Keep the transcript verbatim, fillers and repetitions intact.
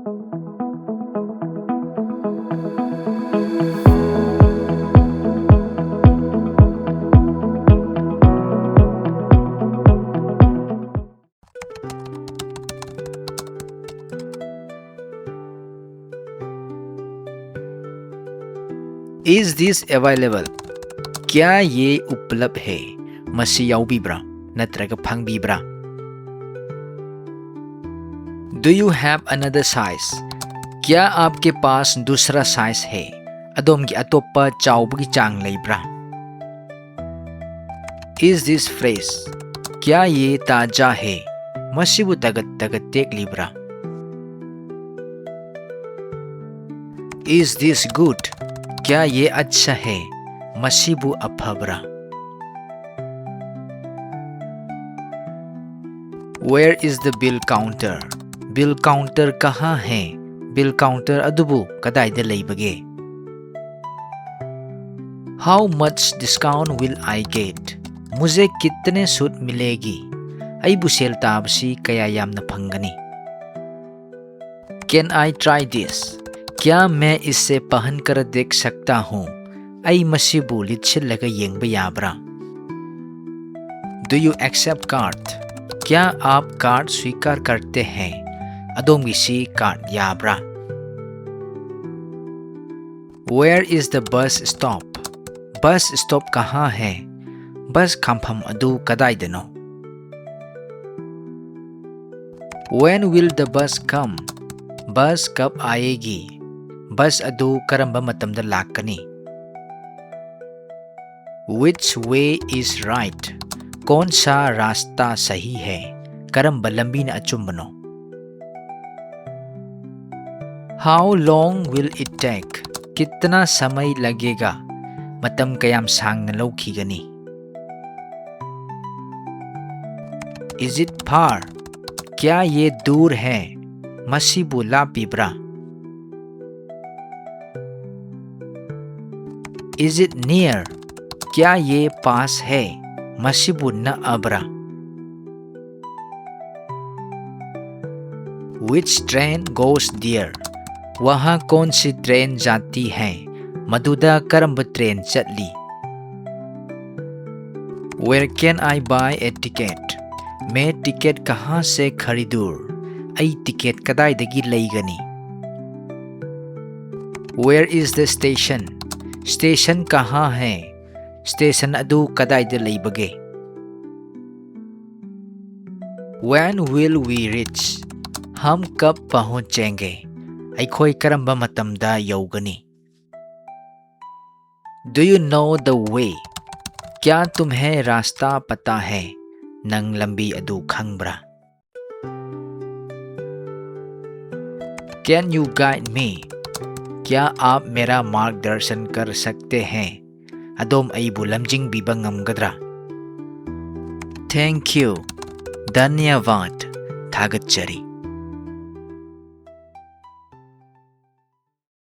Is this available? क्या ये उपलब्ध है? ꯃꯁꯤ ꯌꯥꯎꯕꯤꯕ꯭ꯔꯥ? ꯅꯠꯇ꯭ꯔꯒ ꯐꯪꯕꯤꯕ꯭ꯔꯥ? Do you have another size? क्या आपके पास दूसरा साइज है? ꯑꯗꯣꯝꯒꯤ ꯑꯇꯣꯞꯄ ꯆꯥꯎꯕꯒꯤ ꯆꯥꯡ ꯂꯩꯕ꯭ꯔꯥ? Is this fresh? क्या ये ताज़ा है? ꯃꯁꯤꯕꯨ ꯇꯒꯠ ꯇꯒꯠ ꯇꯦꯛꯂꯤꯕ꯭ꯔꯥ? Is this good? क्या ये अच्छा है? ꯃꯁꯤꯕꯨ ꯑꯐꯕ꯭ꯔꯥ? Where is the bill counter? Bill counter कहाँ है? Bill counter ꯑꯗꯨꯕꯨ ꯀꯗꯥꯏꯗ ꯂꯩꯕꯒꯦ? How much discount will I get? मुझे कितने छूट मिलेगी? ꯑꯩꯕꯨ ꯁꯦꯜ ꯇꯥꯕꯁꯤ ꯀꯌꯥ ꯌꯥꯝꯅ ꯐꯪꯒꯅꯤ? Can I try this? क्या मैं इसे पहन कर देख सकता हूँ? ꯑꯩ ꯃꯁꯤꯕꯨ ꯂꯤꯠꯁꯤꯜꯂꯒ ꯌꯦꯡꯕ ꯌꯥꯕ꯭ꯔꯥ? Do you accept card? क्या आप कार्ड स्वीकार करते हैं? ꯑꯗꯣꯝꯒꯤꯁꯤ ꯀꯥꯔꯗ ꯌꯥꯕ꯭ꯔꯥ? Where is the bus stop? Bus stop ꯀꯍꯥ ꯍꯦ? ꯕꯁ ꯈꯥꯝꯐꯝ ꯑꯗꯨ ꯀꯗꯥꯏꯗꯅꯣ? When will the bus come? बस कब आएगी? ꯕꯁ ꯑꯗꯨ ꯀꯔꯝꯕ ꯃꯇꯝꯗ ꯂꯥꯛꯀꯅꯤ? Which way is right? कौन सा रास्ता सही है? ꯀꯔꯝꯕ ꯂꯝꯕꯤꯅ ꯑꯆꯨꯝꯕꯅꯣ? How long will it take? कितना समय लगेगा? ꯃꯇꯝ ꯀꯌꯥꯝ ꯁꯥꯡꯅ ꯂꯧꯈꯤꯒꯅꯤ? Is it far? क्या ये दूर है? ꯃꯁꯤꯕꯨ ꯂꯥꯞꯄꯤꯕ꯭ꯔꯥ? Is it near? क्या ये पास है? ꯃꯁꯤꯕꯨ ꯅꯛꯑꯕ꯭ꯔꯥ? Which train goes there? वहाँ कौन सी ट्रेन जाती है? ꯃꯗꯨꯗ ꯀꯔꯝꯕ ꯇ꯭ꯔꯦꯟ ꯆꯠꯂꯤ? Where can I buy a ticket? मैं टिकट कहाँ से खरीदूं? ꯑꯩ ꯇꯤꯀꯦꯠ ꯀꯗꯥꯏꯗꯒꯤ ꯂꯩꯒꯅꯤ? Where is the station? Station कहाँ है? स्टेशन ꯑꯗꯨ ꯀꯗꯥꯏꯗ ꯂꯩꯕꯒꯦ? When will we reach? हम कब पहुँचेंगे? ꯑꯩꯈꯣꯏ ꯀꯔꯝꯕ ꯃꯇꯝꯗ ꯌꯧꯒꯅꯤ? Do you know the way? क्या तुम्हें रास्ता पता है? ꯅꯪ ꯂꯝꯕꯤ ꯑꯗꯨ ꯈꯪꯕ꯭ꯔꯥ? Can you guide me? क्या आप मेरा मार्गदर्शन कर सकते हैं? ꯑꯗꯣꯝ ꯑꯩꯕꯨ ꯂꯝꯖꯤꯡꯕꯤꯕ ꯉꯝꯒꯗ꯭ꯔꯥ? Thank you. धन्यवाद. ꯊꯥꯒꯠꯆꯔꯤ.